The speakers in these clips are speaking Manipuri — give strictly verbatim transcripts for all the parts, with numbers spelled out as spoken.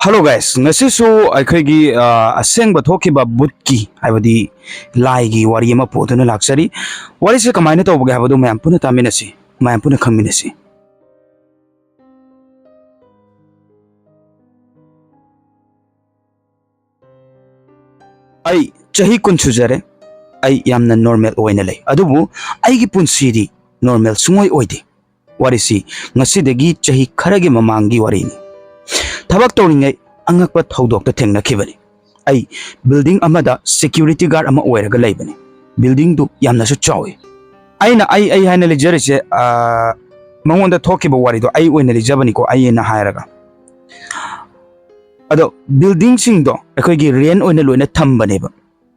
Hello guys, ꯉꯁꯤꯁꯨ ꯑꯩꯈꯣꯏꯒꯤ ꯑ, ꯑꯁꯦꯡꯕ ꯊꯣꯛꯈꯤꯕ ꯕꯨꯠꯀꯤ, ꯍꯥꯏꯕꯗꯤ ꯂꯥꯏꯒꯤ ꯋꯥꯔꯤ ꯑꯃ ꯄꯨꯗꯨꯅ ꯂꯥꯛꯆꯔꯤ꯫ ꯋꯥꯔꯤꯁꯦ ꯀꯃꯥꯏꯅ ꯇꯧꯕꯒꯦ ꯍꯥꯏꯕꯗꯨ ꯃꯌꯥꯝ ꯄꯨꯟꯅ ꯇꯥꯃꯤꯟꯅꯁꯤ, ꯃꯌꯥꯝ ꯄꯨꯟꯅ ꯈꯪꯃꯤꯟꯅꯁꯤ꯫ ꯑꯩ ꯆꯍꯤ ꯀꯨꯟ ꯁꯨꯖꯔꯦ꯫ ꯑꯩ ꯌꯥꯝꯅ ꯅꯣꯔꯃꯦꯜ ꯑꯣꯏꯅ ꯂꯩ, ꯑꯗꯨꯕꯨ ꯑꯩꯒꯤ ꯄꯨꯟꯁꯤꯗꯤ ꯅꯣꯔꯃꯦꯜ ꯁꯨꯡꯑꯣꯏ ꯑꯣꯏꯗꯦ꯫ ꯋꯥꯔꯤꯁꯤ ꯉꯁꯤꯗꯒꯤ ꯆꯍꯤ ꯈꯔꯒꯤ ꯃꯃꯥꯡꯒꯤ ꯋꯥꯔꯤꯅꯤ꯫ ꯊꯕꯛ ꯇꯧꯔꯤꯉꯩ ꯑꯉꯛꯄ ꯊꯧꯗꯣꯛꯇ ꯊꯦꯡꯅꯈꯤꯕꯅꯤ꯫ ꯑꯩ ꯕꯤꯜꯗꯤꯡ ꯑꯃꯗ ꯁꯦꯀ꯭ꯌꯨꯔꯤꯇꯤ ꯒꯥꯔꯗ ꯑꯃ ꯑꯣꯏꯔꯒ ꯂꯩꯕꯅꯤ꯫ ꯕꯤꯜꯗꯤꯡꯗꯨ ꯌꯥꯝꯅꯁꯨ ꯆꯥꯎꯏ꯫ ꯑꯩꯅ ꯑꯩ ꯑꯩ ꯍꯥꯏꯅ ꯂꯩꯖꯔꯤꯁꯦ, ꯑꯥ, ꯃꯉꯣꯟꯗ ꯊꯣꯛꯈꯤꯕ ꯋꯥꯔꯤꯗꯣ ꯑꯩ ꯑꯣꯏꯅ ꯂꯤꯖꯕꯅꯤꯀꯣ, ꯑꯩꯅ ꯍꯥꯏꯔꯒ꯫ ꯑꯗꯣ ꯕꯤꯜꯗꯤꯡꯁꯤꯡꯗꯣ ꯑꯩꯈꯣꯏꯒꯤ ꯔꯦꯟ ꯑꯣꯏꯅ ꯂꯣꯏꯅ ꯊꯝꯕꯅꯦꯕ꯫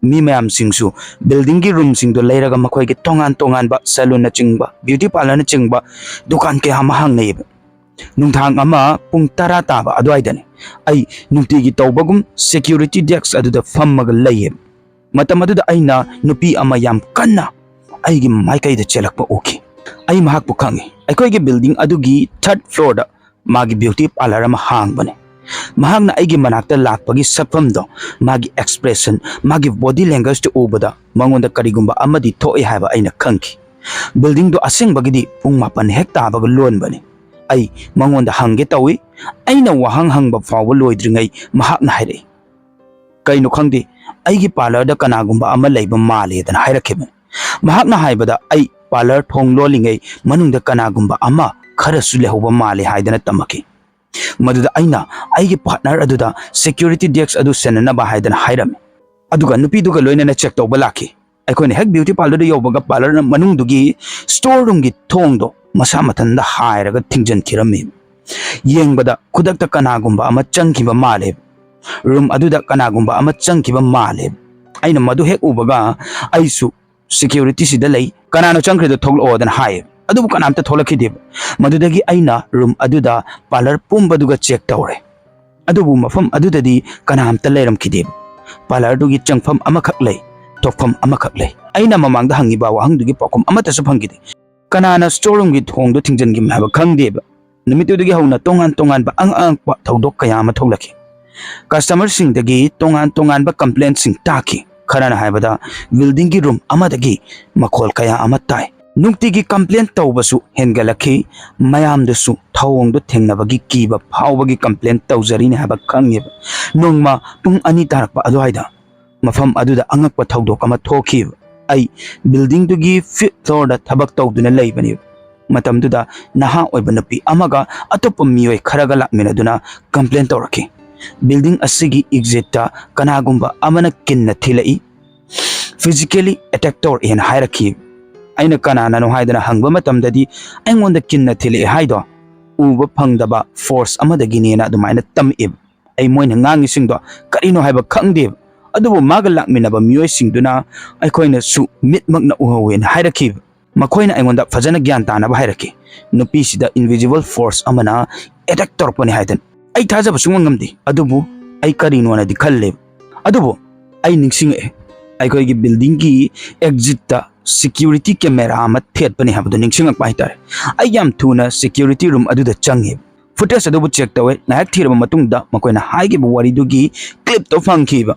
ꯃꯤ ꯃꯌꯥꯝꯁꯤꯡꯁꯨ ꯕꯤꯜꯗꯤꯡꯒꯤ ꯔꯨꯝꯁꯤꯡꯗꯣ ꯂꯩꯔꯒ ꯃꯈꯣꯏꯒꯤ ꯇꯣꯉꯥꯟ ꯇꯣꯉꯥꯟꯕ ꯁꯦꯂꯨꯟꯅꯆꯤꯡꯕ, ꯕ꯭ꯌꯨꯇꯤ ꯄꯥꯔꯂꯔꯅꯆꯤꯡꯕ ꯗꯨꯀꯥꯟ ꯀꯌꯥ ꯑꯃ ꯍꯥꯡꯅꯩꯌꯦꯕ꯫ ꯅꯨꯡꯗꯥꯡ ꯑꯃ ꯄꯨꯡ ꯇꯔꯥ ꯇꯥꯕ ꯑꯗꯨꯋꯥꯏꯗꯅꯤ ꯑꯩ ꯅꯨꯡꯇꯤꯒꯤ ꯇꯧꯕꯒꯨꯝ ꯁꯦꯀ꯭ꯌꯨꯔꯤꯇꯤ ꯗꯦꯛꯁ ꯑꯗꯨꯗ ꯐꯝꯃꯒ ꯂꯩꯌꯦꯕ꯫ ꯃꯇꯝ ꯑꯗꯨꯗ ꯑꯩꯅ ꯅꯨꯄꯤ ꯑꯃ ꯌꯥꯝ ꯀꯟꯅ ꯑꯩꯒꯤ ꯃꯥꯏꯀꯩꯗ ꯆꯦꯜꯂꯛꯄ ꯎꯈꯤ꯫ ꯑꯩ ꯃꯍꯥꯛꯄꯨ ꯈꯪꯏ꯫ ꯑꯩꯈꯣꯏꯒꯤ ꯕꯤꯜꯗꯤꯡ ꯑꯗꯨꯒꯤ ꯊꯥꯔꯗ ꯐ꯭ꯂꯣꯔꯗ ꯃꯥꯒꯤ ꯕ꯭ꯌꯨꯇꯤ ꯄꯥꯔꯂꯔ ꯑꯃ ꯍꯥꯡꯕꯅꯤ꯫ ꯃꯍꯥꯛꯅ ꯑꯩꯒꯤ ꯃꯅꯥꯛꯇ ꯂꯥꯛꯄꯒꯤ ꯁꯛꯐꯝꯗꯣ, ꯃꯥꯒꯤ ꯑꯦꯛꯁꯄ꯭ꯔꯦꯁꯟ, ꯃꯥꯒꯤ ꯕꯣꯗꯤ ꯂꯦꯡꯒ꯭ꯋꯦꯖꯇꯨ ꯎꯕꯗ ꯃꯉꯣꯟꯗ ꯀꯔꯤꯒꯨꯝꯕ ꯑꯃꯗꯤ ꯊꯣꯛꯏ ꯍꯥꯏꯕ ꯑꯩꯅ ꯈꯪꯈꯤ꯫ ꯕꯤꯜꯗꯤꯡꯗꯣ ꯑꯁꯦꯡꯕꯒꯤꯗꯤ ꯄꯨꯡ ꯃꯥꯄꯟ ꯍꯦꯛ ꯇꯥꯕꯒ ꯂꯣꯟꯕꯅꯤ꯫ ꯑꯩ ꯃꯉꯣꯟꯗ ꯍꯪꯒꯦ ꯇꯧꯏ꯫ ꯑꯩꯅ ꯋꯥꯍꯪ ꯍꯪꯕ ꯐꯥꯎꯕ ꯂꯣꯏꯗ꯭ꯔꯤꯉꯩ ꯃꯍꯥꯛꯅ ꯍꯥꯏꯔꯛꯏ, "ꯀꯩꯅꯣ ꯈꯪꯗꯦ, ꯑꯩꯒꯤ ꯄꯥꯔꯂꯔꯗ ꯀꯅꯥꯒꯨꯝꯕ ꯑꯃ ꯂꯩꯕ ꯃꯥꯜꯂꯦꯗꯅ" ꯍꯥꯏꯔꯛꯈꯤꯕꯅꯤ꯫ ꯃꯍꯥꯛꯅ ꯍꯥꯏꯕꯗ ꯑꯩ ꯄꯥꯔꯂꯔ ꯊꯣꯡ ꯂꯣꯜꯂꯤꯉꯩ ꯃꯅꯨꯡꯗ ꯀꯅꯥꯒꯨꯝꯕ ꯑꯃ ꯈꯔꯁꯨ ꯂꯩꯍꯧꯕ ꯃꯥꯜꯂꯦ ꯍꯥꯏꯗꯅ ꯇꯝꯃꯛꯈꯤ꯫ ꯃꯗꯨꯗ ꯑꯩꯅ ꯑꯩꯒꯤ ꯄꯥꯔꯠꯅꯔ ꯑꯗꯨꯗ ꯁꯦꯀ꯭ꯌꯨꯔꯤꯇꯤ ꯗꯦꯛꯁ ꯑꯗꯨ ꯁꯦꯟꯅꯅꯕ ꯍꯥꯏꯗꯅ ꯍꯥꯏꯔꯝꯃꯤ꯫ ꯑꯗꯨꯒ ꯅꯨꯄꯤꯗꯨꯒ ꯂꯣꯏꯅꯅ ꯆꯦꯛ ꯇꯧꯕ ꯂꯥꯛꯈꯤ꯫ ꯑꯩꯈꯣꯏꯅ ꯍꯦꯛ ꯕ꯭ꯌꯨꯇꯤ ꯄꯥꯔꯂꯔꯗ ꯌꯧꯕꯒ ꯄꯥꯔꯂꯔ ꯃꯅꯨꯡꯗꯨꯒꯤ ꯁ꯭ꯇꯣꯔ ꯔꯨꯝꯒꯤ ꯊꯣꯡꯗꯣ ꯃꯁꯥ ꯃꯊꯟꯇ ꯍꯥꯏꯔꯒ ꯊꯤꯡꯖꯤꯟꯈꯤꯔꯝꯃꯤ꯫ ꯌꯦꯡꯕꯗ ꯈꯨꯗꯛꯇ ꯀꯅꯥꯒꯨꯝꯕ ꯑꯃ ꯆꯪꯈꯤꯕ ꯃꯥꯜꯂꯦ꯫ ꯔꯨꯝ ꯑꯗꯨꯗ ꯀꯅꯥꯒꯨꯝꯕ ꯑꯃ ꯆꯪꯈꯤꯕ ꯃꯥꯜꯂꯦ꯫ ꯑꯩꯅ ꯃꯗꯨ ꯍꯦꯛ ꯎꯕꯒ ꯑꯩꯁꯨ ꯁꯦꯀ꯭ꯌꯨꯔꯤꯇꯤꯁꯤꯗ ꯂꯩ, "ꯀꯅꯥꯅꯣ ꯆꯪꯈ꯭ꯔꯤꯗꯣ ꯊꯣꯛꯂꯛꯑꯣꯗꯅ" ꯍꯥꯏꯌꯦ꯫ ꯑꯗꯨꯕꯨ ꯀꯅꯥꯝꯇ ꯊꯣꯛꯂꯛꯈꯤꯗꯦꯕ꯫ ꯃꯗꯨꯗꯒꯤ ꯑꯩꯅ ꯔꯨꯝ ꯑꯗꯨꯗ ꯄꯥꯔꯂꯔ ꯄꯨꯝꯕꯗꯨꯒ ꯆꯦꯛ ꯇꯧꯔꯦ꯫ ꯑꯗꯨꯕꯨ ꯃꯐꯝ ꯑꯗꯨꯗꯗꯤ ꯀꯅꯥꯝꯇ ꯂꯩꯔꯝꯈꯤꯗꯦꯕ꯫ ꯄꯥꯔꯂꯔꯗꯨꯒꯤ ꯆꯪꯐꯝ ꯑꯃꯈꯛ ꯂꯩ, ꯊꯣꯛꯐꯝ ꯑꯃꯈꯛ ꯂꯩ꯫ ꯑꯩꯅ ꯃꯃꯥꯡꯗ ꯍꯪꯉꯤꯕ ꯋꯥꯍꯪꯗꯨꯒꯤ ꯄꯥꯎꯈꯨꯝ ꯑꯃꯠꯇꯁꯨ ꯐꯪꯈꯤꯗꯦ꯫ ꯀꯅꯥꯅ ꯁ꯭ꯇꯣꯔ ꯔꯨꯝꯒꯤ ꯊꯣꯡꯗꯣ ꯊꯤꯡꯖꯤꯟꯈꯤꯕꯅꯣ ꯍꯥꯏꯕ ꯈꯪꯗꯦꯕ꯫ ꯅꯨꯃꯤꯠꯇꯨꯗꯒꯤ ꯍꯧꯅ ꯇꯣꯉꯥꯟ ꯇꯣꯉꯥꯟꯕ ꯑꯉꯛ ꯑꯉꯛꯄ ꯊꯧꯗꯣꯛ ꯀꯌꯥ ꯑꯃ ꯊꯣꯛꯂꯛꯈꯤ꯫ Customerꯁꯤꯡꯗꯒꯤ ꯇꯣꯉꯥꯟ ꯇꯣꯉꯥꯟꯕ complaintꯁꯤꯡ ꯇꯥꯈꯤ꯫ ꯈꯔꯅ ꯍꯥꯏꯕꯗ buildingꯒꯤ room ꯑꯃꯗꯒꯤ ꯃꯈꯣꯜ ꯀꯌꯥ ꯑꯃ ꯇꯥꯏ꯫ ꯅꯨꯡꯇꯤꯒꯤ complaint ꯇꯧꯕꯁꯨ ꯍꯦꯟꯒꯠꯂꯛꯈꯤ꯫ ꯃꯌꯥꯝꯗꯁꯨ ꯊꯧꯑꯣꯡꯗꯣ ꯊꯦꯡꯅꯕꯒꯤ ꯀꯤꯕ ꯐꯥꯎꯕꯒꯤ complaint ꯇꯧꯖꯔꯤꯅꯤ ꯍꯥꯏꯕ ꯈꯪꯉꯦꯕ꯫ ꯅꯣꯡꯃ ꯄꯨꯡ ꯑꯅꯤ ꯇꯥꯔꯛꯄ ꯑꯗꯨꯋꯥꯏꯗ ꯃꯐꯝ ꯑꯗꯨꯗ ꯑꯉꯛꯄ ꯊꯧꯗꯣꯛ ꯑꯃ ꯊꯣꯛꯈꯤꯕ꯫ ꯑꯩ buildingꯗꯨꯒꯤ fifth floorꯗ ꯊꯕꯛ ꯇꯧꯗꯨꯅ ꯂꯩꯕꯅꯤ꯫ ꯃꯇꯝꯗꯨꯗ ꯅꯍꯥ ꯑꯣꯏꯕ ꯅꯨꯄꯤ ꯑꯃꯒ ꯑꯇꯣꯞꯄ ꯃꯤꯑꯣꯏ ꯈꯔꯒ ꯂꯥꯛꯃꯤꯟꯅꯗꯨꯅ complaint ꯇꯧꯔꯛꯈꯤ꯫ Building ꯑꯁꯤꯒꯤ exitꯇ ꯀꯅꯥꯒꯨꯝꯕ ꯑꯃꯅ ꯀꯤꯟꯅ ꯊꯤꯜꯂꯛꯏ, physically attack ꯇꯧꯔꯛꯏꯅ ꯍꯥꯏꯔꯛꯈꯤ꯫ ꯑꯩꯅ ꯀꯅꯥꯅꯅꯣ ꯍꯥꯏꯗꯅ ꯍꯪꯕ ꯃꯇꯝꯗꯗꯤ ꯑꯩꯉꯣꯟꯗ ꯀꯤꯟꯅ ꯊꯤꯜꯂꯛꯑꯦ ꯍꯥꯏꯗꯣ ꯎꯕ ꯐꯪꯗꯕ force ꯑꯃꯗꯒꯤꯅꯦꯅ ꯑꯗꯨꯃꯥꯏꯅ ꯇꯝꯃꯛꯑꯦꯕ꯫ ꯑꯩ ꯃꯣꯏꯅ ꯉꯥꯡꯉꯤꯁꯤꯡꯗꯣ ꯀꯔꯤꯅꯣ ꯍꯥꯏꯕ ꯈꯪꯗꯦꯕ꯫ ꯑꯗꯨꯕꯨ ꯃꯥꯒ ꯂꯥꯛꯃꯤꯟꯅꯕ ꯃꯤꯑꯣꯏꯁꯤꯡꯗꯨꯅ ꯑꯩꯈꯣꯏꯅꯁꯨ ꯃꯤꯠꯃꯛꯅ ꯎꯍꯧꯋꯦꯅ ꯍꯥꯏꯔꯛꯈꯤꯕ꯫ ꯃꯈꯣꯏꯅ ꯑꯩꯉꯣꯟꯗ ꯐꯖꯅ ꯒ꯭ꯌꯥꯟ ꯇꯥꯅꯕ ꯍꯥꯏꯔꯛꯈꯤ꯫ ꯅꯨꯄꯤꯁꯤꯗ invisible force ꯑꯃꯅ attack ꯇꯧꯔꯛꯄꯅꯤ ꯍꯥꯏꯗꯅ꯫ ꯑꯩ ꯊꯥꯖꯕ ꯁꯨꯡꯉꯝ ꯉꯝꯗꯦ, ꯑꯗꯨꯕꯨ ꯑꯩ ꯀꯔꯤꯅꯣꯅꯗꯤ ꯈꯜꯂꯦꯕ꯫ ꯑꯗꯨꯕꯨ ꯑꯩ ꯅꯤꯡꯁꯤꯡꯉꯛꯑꯦ, ꯑꯩꯈꯣꯏꯒꯤ buildingꯒꯤ exitꯇ security camera ꯑꯃ ꯊꯦꯠꯄꯅꯤ ꯍꯥꯏꯕꯗꯨ ꯅꯤꯡꯁꯤꯡꯉꯛꯄ ꯍꯥꯏꯇꯥꯔꯦ꯫ ꯑꯩ ꯌꯥꯝ ꯊꯨꯅ security room ꯑꯗꯨꯗ ꯆꯪꯉꯦ꯫ Footage ꯑꯗꯨꯕꯨ check ꯇꯧꯋꯦ꯫ ꯉꯥꯏꯍꯥꯛ ꯊꯤꯔꯕ ꯃꯇꯨꯡꯗ ꯃꯈꯣꯏꯅ ꯍꯥꯏꯈꯤꯕ ꯋꯥꯔꯤꯗꯨꯒꯤ clipꯇꯣ ꯐꯪꯈꯤꯕ꯫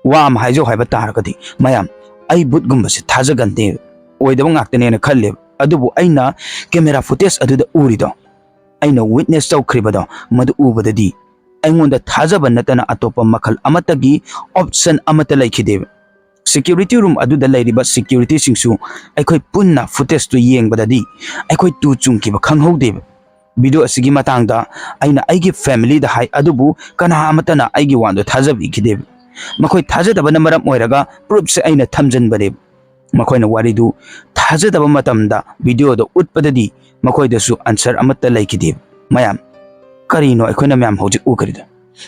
ꯋꯥ ꯑꯃ ꯍꯥꯏꯖꯧ ꯍꯥꯏꯕ ꯇꯥꯔꯒꯗꯤ, ꯃꯌꯥꯝ, ꯑꯩ ꯚꯨꯠꯒꯨꯝꯕꯁꯦ ꯊꯥꯖꯒꯟꯗꯦ, ꯑꯣꯏꯗꯕ ꯉꯥꯛꯇꯅꯦꯅ ꯈꯜꯂꯦꯕ꯫ ꯑꯗꯨꯕꯨ ꯑꯩꯅ camera footage ꯑꯗꯨꯗ ꯎꯔꯤꯗꯣ, ꯑꯩꯅ witness ꯇꯧꯈ꯭ꯔꯤꯕꯗꯣ, ꯃꯗꯨ ꯎꯕꯗꯗꯤ ꯑꯩꯉꯣꯟꯗ ꯊꯥꯖꯕ ꯅꯠꯇꯅ ꯑꯇꯣꯞꯄ ꯃꯈꯜ ꯑꯃꯠꯇꯒꯤ option ꯑꯃꯠꯇ ꯂꯩꯈꯤꯗꯦꯕ꯫ Security room ꯑꯗꯨꯗ ꯂꯩꯔꯤꯕ securityꯁꯤꯡꯁꯨ ꯑꯩꯈꯣꯏ ꯄꯨꯟꯅ footageꯇꯨ ꯌꯦꯡꯕꯗꯗꯤ ꯑꯩꯈꯣꯏ ꯇꯨ ꯆꯨꯡꯈꯤꯕ ꯈꯪꯍꯧꯗꯦꯕ꯫ Video ꯑꯁꯤꯒꯤ ꯃꯇꯥꯡꯗ ꯑꯩꯅ ꯑꯩꯒꯤ familyꯗ ꯍꯥꯏ, ꯑꯗꯨꯕꯨ ꯀꯅꯥ ꯑꯃꯠꯇꯅ ꯑꯩꯒꯤ ꯋꯥꯗꯣ ꯊꯥꯖꯕꯤꯈꯤꯗꯦꯕ꯫ ꯃꯈꯣꯏ ꯊꯥꯖꯗꯕꯅ ꯃꯔꯝ ꯑꯣꯏꯔꯒ proofꯁꯦ ꯑꯩꯅ ꯊꯝꯖꯤꯟꯕꯅꯦꯕ꯫ ꯃꯈꯣꯏꯅ ꯋꯥꯔꯤꯗꯨ ꯊꯥꯖꯗꯕ ꯃꯇꯝꯗ videoꯗ ꯎꯠꯄꯗꯗꯤ ꯃꯈꯣꯏꯗꯁꯨ answer ꯑꯃꯠꯇ ꯂꯩꯈꯤꯗꯦꯕ꯫ ꯃꯌꯥꯝ, ꯀꯔꯤꯅꯣ ꯑꯩꯈꯣꯏꯅ ꯃꯌꯥꯝ ꯍꯧꯖꯤꯛ ꯎꯈ꯭ꯔꯤꯗꯣ?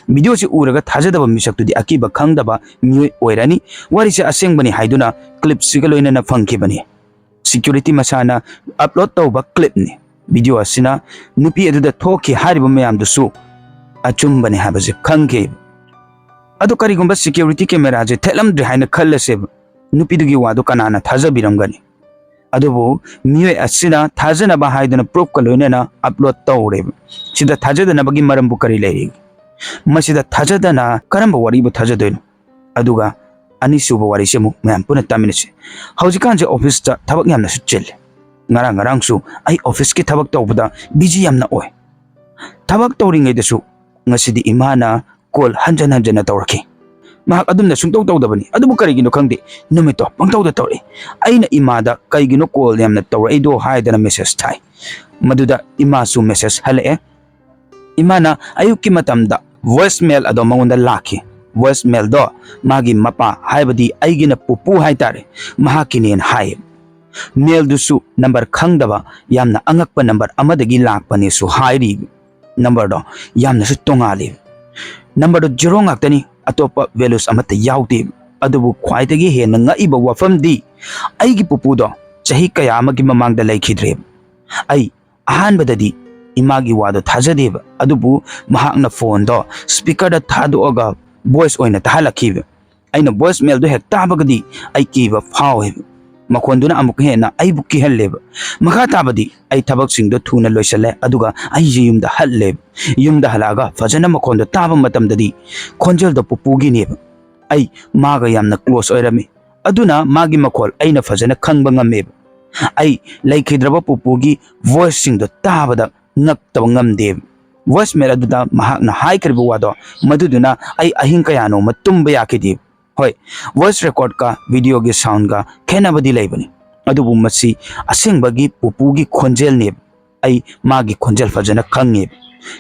Videoꯁꯤ ꯎꯔꯒ ꯊꯥꯖꯗꯕ ꯃꯤꯁꯛꯇꯨꯗꯤ ꯑꯀꯤꯕ ꯈꯪꯗꯕ ꯃꯤꯑꯣꯏ ꯑꯣꯏꯔꯅꯤ꯫ ꯋꯥꯔꯤꯁꯦ ꯑꯁꯦꯡꯕꯅꯤ ꯍꯥꯏꯗꯨꯅ clipꯁꯤꯒ ꯂꯣꯏꯅꯅ ꯐꯪꯈꯤꯕꯅꯤ꯫ Security ꯃꯁꯥꯅ upload ꯇꯧꯕ clipꯅꯤ꯫ Video ꯑꯁꯤꯅ ꯅꯨꯄꯤ ꯑꯗꯨꯗ ꯊꯣꯛꯈꯤ ꯍꯥꯏꯔꯤꯕ ꯃꯌꯥꯝꯗꯨꯁꯨ ꯑꯆꯨꯝꯕꯅꯤ ꯍꯥꯏꯕꯁꯦ ꯈꯪꯈꯤ꯫ ꯑꯗꯨ ꯀꯔꯤꯒꯨꯝꯕ security cameraꯁꯦ ꯊꯦꯠꯂꯝꯗ꯭ꯔꯦ ꯍꯥꯏꯅ ꯈꯜꯂꯁꯦꯕ, ꯅꯨꯄꯤꯗꯨꯒꯤ ꯋꯥꯗꯨ ꯀꯅꯥꯅ ꯊꯥꯖꯕꯤꯔꯝꯒꯅꯤ? ꯑꯗꯨꯕꯨ ꯃꯤꯑꯣꯏ ꯑꯁꯤꯅ ꯊꯥꯖꯅꯕ ꯍꯥꯏꯗꯨꯅ proofꯀ ꯂꯣꯏꯅꯅ upload ꯇꯧꯔꯦꯕ꯫ ꯁꯤꯗ ꯊꯥꯖꯗꯅꯕꯒꯤ ꯃꯔꯝꯕꯨ ꯀꯔꯤ ꯂꯩꯔꯤ? ꯃꯁꯤꯗ ꯊꯥꯖꯗꯅ ꯀꯔꯝꯕ ꯋꯥꯔꯤꯕꯨ ꯊꯥꯖꯗꯣꯏꯅꯣ? ꯑꯗꯨꯒ ꯑꯅꯤꯁꯨꯕ ꯋꯥꯔꯤꯁꯦ ꯑꯃꯨꯛ ꯃꯌꯥꯝ ꯄꯨꯟꯅ ꯇꯥꯃꯤꯟꯅꯁꯤ꯫ ꯍꯧꯖꯤꯛꯀꯥꯟꯁꯦ ꯑꯣꯐꯤꯁꯇ ꯊꯕꯛ ꯌꯥꯝꯅꯁꯨ ꯆꯤꯜꯂꯦ꯫ ꯉꯔꯥꯡ ꯉꯔꯥꯡꯁꯨ ꯑꯩ ꯑꯣꯐꯤꯁꯀꯤ ꯊꯕꯛ ꯇꯧꯕꯗ ꯕꯤꯖꯤ ꯌꯥꯝꯅ ꯑꯣꯏ꯫ ꯊꯕꯛ ꯇꯧꯔꯤꯉꯩꯗꯁꯨ ꯉꯁꯤꯗꯤ ꯏꯃꯥꯅ ꯀꯣꯜ ꯍꯟꯖꯟ ꯍꯟꯖꯟꯅ ꯇꯧꯔꯛꯈꯤ꯫ ꯃꯍꯥꯛ ꯑꯗꯨꯝꯅ ꯁꯨꯡꯇꯧ ꯇꯧꯗꯕꯅꯤ, ꯑꯗꯨꯕꯨ ꯀꯔꯤꯒꯤꯅꯣ ꯈꯪꯗꯦ, ꯅꯨꯃꯤꯠꯇꯣ ꯄꯪꯇꯧꯗ ꯇꯧꯔꯛꯏ꯫ ꯑꯩꯅ ꯏꯃꯥꯗ "ꯀꯩꯒꯤꯅꯣ ꯀꯣꯜ ꯌꯥꯝꯅ ꯇꯧꯔꯛꯏꯗꯣ?" ꯍꯥꯏꯗꯅ ꯃꯦꯁꯦꯖ ꯊꯥꯏ꯫ ꯃꯗꯨꯗ ꯏꯃꯥꯁꯨ ꯃꯦꯁꯦꯖ ꯍꯜꯂꯛꯑꯦ꯫ ꯏꯃꯥꯅ ꯑꯌꯨꯛꯀꯤ ꯃꯇꯝꯗ ꯚꯣꯏꯁ ꯃꯦꯜ ꯑꯗꯣ ꯃꯉꯣꯟꯗ ꯂꯥꯛꯈꯤ꯫ ꯚꯣꯏꯁ ꯃꯦꯜꯗꯣ ꯃꯥꯒꯤ ꯃꯄꯥ, ꯍꯥꯏꯕꯗꯤ ꯑꯩꯒꯤꯅ ꯄꯨꯄꯨ ꯍꯥꯏꯇꯥꯔꯦ, ꯃꯍꯥꯛꯀꯤꯅꯦꯅ ꯍꯥꯏꯌꯦ꯫ ꯃꯦꯜꯗꯨꯁꯨ ꯅꯝꯕꯔ ꯈꯪꯗꯕ, ꯌꯥꯝꯅ ꯑꯉꯛꯄ ꯅꯝꯕꯔ ꯑꯃꯗꯒꯤ ꯂꯥꯛꯄꯅꯦꯁꯨ ꯍꯥꯏꯔꯤ꯫ ꯅꯝꯕꯔꯗꯣ ꯌꯥꯝꯅꯁꯨ ꯇꯣꯉꯥꯜꯂꯤ꯫ ꯅꯝꯕꯔꯗꯣ ꯖꯦꯔꯣ ꯉꯥꯛꯇꯅꯤ, ꯑꯇꯣꯞꯄ ꯚꯦꯂꯨꯁ ꯑꯃꯠꯇ ꯌꯥꯎꯗꯦ꯫ ꯑꯗꯨꯕꯨ ꯈ꯭ꯋꯥꯏꯗꯒꯤ ꯍꯦꯟꯅ ꯉꯛꯏꯕ ꯋꯥꯐꯝꯗꯤ, ꯑꯩꯒꯤ ꯄꯨꯄꯨꯗꯣ ꯆꯍꯤ ꯀꯌꯥ ꯑꯃꯒꯤ ꯃꯃꯥꯡꯗ ꯂꯩꯈꯤꯗ꯭ꯔꯦ꯫ ꯑꯩ ꯑꯍꯥꯟꯕꯗꯗꯤ ꯏꯃꯥꯒꯤ ꯋꯥꯗꯣ ꯊꯥꯖꯗꯦꯕ, ꯑꯗꯨꯕꯨ ꯃꯍꯥꯛꯅ ꯐꯣꯟꯗꯣ ꯁ꯭ꯄꯤꯀꯔꯗ ꯊꯥꯗꯣꯛꯑꯒ ꯚꯣꯏꯁ ꯑꯣꯏꯅ ꯇꯥꯍꯜꯂꯛꯈꯤꯕ꯫ ꯑꯩꯅ ꯚꯣꯏꯁ ꯃꯦꯜꯗꯣ ꯍꯦꯛ ꯇꯥꯕꯒꯗꯤ ꯑꯩ ꯀꯤꯕ ꯐꯥꯎꯋꯦꯕ꯫ ꯃꯈꯣꯟꯗꯨꯅ ꯑꯃꯨꯛꯀ ꯍꯦꯟꯅ ꯑꯩꯕꯨ ꯀꯤꯍꯜꯂꯦꯕ꯫ ꯃꯈꯥ ꯇꯥꯕꯗꯤ ꯑꯩ ꯊꯕꯛꯁꯤꯡꯗꯣ ꯊꯨꯅ ꯂꯣꯏꯁꯤꯜꯂꯦ, ꯑꯗꯨꯒ ꯑꯩꯁꯦ ꯌꯨꯝꯗ ꯍꯜꯂꯦꯕ꯫ ꯌꯨꯝꯗ ꯍꯜꯂꯛꯑꯒ ꯐꯖꯅ ꯃꯈꯣꯟꯗꯣ ꯇꯥꯕ ꯃꯇꯝꯗꯗꯤ ꯈꯣꯟꯖꯦꯜꯗꯣ ꯄꯨꯄꯨꯒꯤꯅꯦꯕ꯫ ꯑꯩ ꯃꯥꯒ ꯌꯥꯝꯅ ꯀ꯭ꯂꯣꯁ ꯑꯣꯏꯔꯝꯃꯤ, ꯑꯗꯨꯅ ꯃꯥꯒꯤ ꯃꯈꯣꯜ ꯑꯩꯅ ꯐꯖꯅ ꯈꯪꯕ ꯉꯝꯃꯦꯕ꯫ ꯑꯩ ꯂꯩꯈꯤꯗ꯭ꯔꯕ ꯄꯨꯄꯨꯒꯤ ꯚꯣꯏꯁꯁꯤꯡꯗꯣ ꯇꯥꯕꯗ ꯉꯛꯇꯕ ꯉꯝꯗꯦꯕ꯫ ꯚꯣꯏꯁ ꯃꯦꯜ ꯑꯗꯨꯗ ꯃꯍꯥꯛꯅ ꯍꯥꯏꯈ꯭ꯔꯤꯕ ꯋꯥꯗꯣ, ꯃꯗꯨꯗꯨꯅ ꯑꯩ ꯑꯍꯤꯡ ꯀꯌꯥꯅꯣꯃ ꯇꯨꯝꯕ ꯌꯥꯈꯤꯗꯦ꯫ ꯍꯣꯏ, ꯚꯣꯏꯁ ꯔꯦꯀꯣꯔꯗꯀ ꯚꯤꯗꯤꯑꯣꯒꯤ ꯁꯥꯎꯟꯒ ꯈꯦꯠꯅꯕꯗꯤ ꯂꯩꯕꯅꯤ, ꯑꯗꯨꯕꯨ ꯃꯁꯤ ꯑꯁꯦꯡꯕꯒꯤ ꯄꯨꯄꯨꯒꯤ ꯈꯣꯟꯖꯦꯜꯅꯦꯕ꯫ ꯑꯩ ꯃꯥꯒꯤ ꯈꯣꯟꯖꯦꯜ ꯐꯖꯅ ꯈꯪꯉꯦꯕ꯫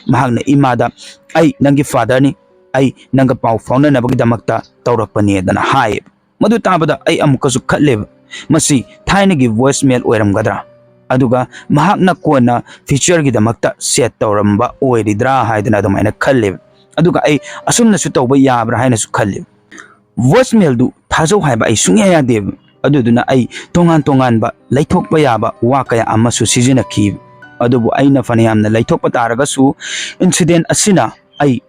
ꯃꯍꯥꯛꯅ ꯏꯃꯥꯗ, "ꯑꯩ ꯅꯪꯒꯤ ꯐꯥꯗꯔꯅꯤ, ꯑꯩ ꯅꯪꯒ ꯄꯥꯎ ꯐꯥꯎꯅꯅꯕꯒꯤꯗꯃꯛꯇ ꯇꯧꯔꯛꯄꯅꯦꯗꯅ" ꯍꯥꯏꯌꯦꯕ꯫ ꯃꯗꯨ ꯇꯥꯕꯗ ꯑꯩ ꯑꯃꯨꯛꯀꯁꯨ ꯈꯠꯂꯦꯕ, "ꯃꯁꯤ ꯊꯥꯏꯅꯒꯤ ꯚꯣꯏꯁ ꯃꯦꯜ ꯑꯣꯏꯔꯝꯒꯗ꯭ꯔꯥ? ꯑꯗꯨꯒ ꯃꯍꯥꯛꯅ ꯀꯣꯟꯅ ꯐ꯭ꯌꯨꯆꯔꯒꯤꯗꯃꯛꯇ ꯁꯦꯠ ꯇꯧꯔꯝꯕ ꯑꯣꯏꯔꯤꯗ꯭ꯔꯥ?" ꯍꯥꯏꯗꯅ ꯑꯗꯨꯃꯥꯏꯅ ꯈꯜꯂꯦꯕ꯫ ꯑꯗꯨꯒ ꯑꯩ ꯑꯁꯨꯝꯅꯁꯨ ꯇꯧꯕ ꯌꯥꯕ꯭ꯔꯥ ꯍꯥꯏꯅꯁꯨ ꯈꯜꯂꯦꯕ꯫ ꯚꯣꯏꯁ ꯃꯦꯜꯗꯨ ꯊꯥꯖꯧ ꯍꯥꯏꯕ ꯑꯩ ꯁꯨꯡꯌꯥ ꯌꯥꯗꯦꯕ꯫ ꯑꯗꯨꯗꯨꯅ ꯑꯩ ꯇꯣꯉꯥꯟ ꯇꯣꯉꯥꯟꯕ ꯂꯩꯊꯣꯛꯄ ꯌꯥꯕ ꯋꯥ ꯀꯌꯥ ꯑꯃꯁꯨ ꯁꯤꯖꯤꯟꯅꯈꯤ꯫ ꯑꯗꯨꯕꯨ ꯑꯩꯅ ꯐꯅꯌꯥꯝꯅ ꯂꯩꯊꯣꯛꯄ ꯇꯥꯔꯒꯁꯨ, ꯏꯟꯁꯤꯗꯦꯟ ꯑꯁꯤꯅ ꯑꯩ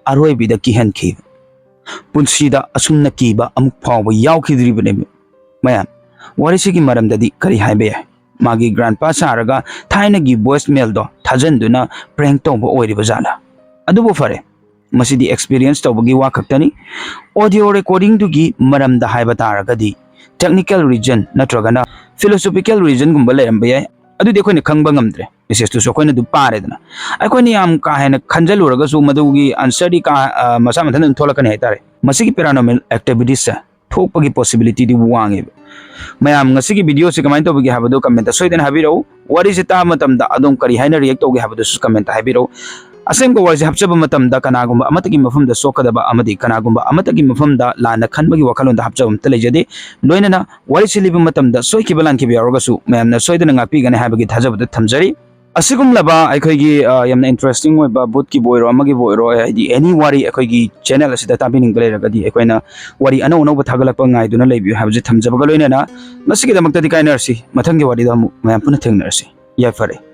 ꯑꯔꯣꯏꯕꯤꯗ ꯀꯤꯍꯟꯈꯤ꯫ ꯄꯨꯟꯁꯤꯗ ꯑꯁꯨꯝꯅ ꯀꯤꯕ ꯑꯃꯨꯛ ꯐꯥꯎꯕ ꯌꯥꯎꯈꯤꯗ꯭ꯔꯤꯕꯅꯦꯕ꯫ ꯃꯌꯥꯝ, ꯋꯥꯔꯤꯁꯤꯒꯤ ꯃꯔꯝꯗꯗꯤ ꯀꯔꯤ ꯍꯥꯏꯕ ꯌꯥꯏ? ꯃꯥꯒꯤ ꯒ꯭ꯔꯥꯟꯄꯥ ꯁꯥꯔꯒ ꯊꯥꯏꯅꯒꯤ ꯚꯣꯏꯁ ꯃꯦꯜꯗꯣ ꯊꯥꯖꯟꯗꯨꯅ ꯄ꯭ꯔꯦꯡ ꯇꯧꯕ ꯑꯣꯏꯔꯤꯕ ꯖꯥꯠꯂꯥ? ꯑꯗꯨꯕꯨ ꯐꯔꯦ, ꯃꯁꯤꯗꯤ experience ꯇꯧꯕꯒꯤ ꯋꯥ ꯈꯛꯇꯅꯤ꯫ Audio recordingꯗꯨꯒꯤ ꯃꯔꯝꯗ ꯍꯥꯏꯕ ꯇꯥꯔꯒꯗꯤ technical reason ꯅꯠꯇ꯭ꯔꯒꯅ philosophical reasonꯒꯨꯝꯕ ꯂꯩꯔꯝꯕ ꯌꯥꯏ꯫ ꯑꯗꯨꯗꯤ ꯑꯩꯈꯣꯏꯅ ꯈꯪꯕ ꯉꯝꯗ꯭ꯔꯦ꯫ Messageꯇꯨꯁꯨ ꯑꯩꯈꯣꯏꯅ ꯑꯗꯨꯝ ꯄꯥꯔꯦꯗꯅ꯫ ꯑꯩꯈꯣꯏꯅ ꯌꯥꯝ ꯀꯥ ꯍꯦꯟꯅ ꯈꯟꯖꯜꯂꯨꯔꯒꯁꯨ ꯃꯗꯨꯒꯤ answerꯗꯤ ꯀꯥ, ꯑ, ꯃꯁꯥ ꯃꯊꯟꯇ ꯑꯗꯨꯝ ꯊꯣꯛꯂꯛꯀꯅꯤ ꯍꯥꯏꯇꯥꯔꯦ꯫ ꯃꯁꯤꯒꯤ paranormal activitiesꯁꯦ ꯊꯣꯛꯄꯒꯤ possibilityꯗꯤ ꯋꯥꯡꯉꯦꯕ꯫ ꯃꯌꯥꯝ ꯉꯁꯤꯒꯤ videoꯁꯦ ꯀꯃꯥꯏꯅ ꯇꯧꯕꯤꯒꯦ ꯍꯥꯏꯕꯗꯨ commentꯇ ꯁꯣꯏꯗꯅ ꯍꯥꯏꯕꯤꯔꯛꯎ꯫ ꯋꯥꯔꯤꯁꯦ ꯇꯥꯕ ꯃꯇꯝꯗ ꯑꯗꯣꯝ ꯀꯔꯤ ꯍꯥꯏꯅ react ꯇꯧꯒꯦ ꯍꯥꯏꯕꯗꯨꯁꯨ commentꯇ ꯍꯥꯏꯕꯤꯔꯛꯎ꯫ ꯑꯁꯦꯡꯕ ꯋꯥꯔꯤꯁꯦ ꯍꯥꯞꯆꯕ ꯃꯇꯝꯗ ꯀꯅꯥꯒꯨꯝꯕ ꯑꯃꯠꯇꯒꯤ ꯃꯐꯝꯗ ꯁꯣꯛꯀꯗꯕ ꯑꯃꯗꯤ ꯀꯅꯥꯒꯨꯝꯕ ꯑꯃꯠꯇꯒꯤ ꯃꯐꯝꯗ ꯂꯥꯟꯅ ꯈꯟꯕꯒꯤ ꯋꯥꯈꯜꯂꯣꯟꯗ ꯍꯥꯞꯆꯕ ꯑꯃꯠꯇ ꯂꯩꯖꯗꯦ꯫ ꯂꯣꯏꯅꯅ ꯋꯥꯔꯤꯁꯤ ꯂꯤꯕ ꯃꯇꯝꯗ ꯁꯣꯏꯈꯤꯕ ꯂꯥꯟꯈꯤꯕ ꯌꯥꯎꯔꯒꯁꯨ ꯃꯌꯥꯝꯅ ꯁꯣꯏꯗꯅ ꯉꯥꯛꯄꯤꯒꯅꯤ ꯍꯥꯏꯕꯒꯤ ꯊꯥꯖꯕꯗ ꯊꯝꯖꯔꯤ꯫ ꯑꯁꯤꯒꯨꯝꯂꯕ ꯑꯩꯈꯣꯏꯒꯤ, ꯑ, ꯌꯥꯝꯅ interesting ꯑꯣꯏꯕ ꯚꯨꯠꯀꯤꯕꯨ ꯑꯣꯏꯔꯣ ꯑꯃꯒꯤꯕꯨ ꯑꯣꯏꯔꯣ, ꯍꯥꯏꯗꯤ any ꯋꯥꯔꯤ ꯑꯩꯈꯣꯏꯒꯤ channel ꯑꯁꯤꯗ ꯇꯥꯕꯤꯅꯤꯡꯕ ꯂꯩꯔꯒꯗꯤ ꯑꯩꯈꯣꯏꯅ ꯋꯥꯔꯤ ꯑꯅꯧ ꯑꯅꯧꯕ ꯊꯥꯒꯠꯂꯛꯄ ꯉꯥꯏꯗꯨꯅ ꯂꯩꯕꯤꯌꯨ ꯍꯥꯏꯕꯁꯦ ꯊꯝꯖꯕꯒ ꯂꯣꯏꯅꯅ ꯉꯁꯤꯒꯤꯗꯃꯛꯇꯗꯤ ꯀꯥꯏꯅꯔꯁꯤ꯫ ꯃꯊꯪꯒꯤ ꯋꯥꯔꯤꯗ ꯑꯃꯨꯛ ꯃꯌꯥꯝ ꯄꯨꯟꯅ ꯊꯦꯡꯅꯔꯁꯤ꯫ ꯌꯥꯏꯐꯔꯦ꯫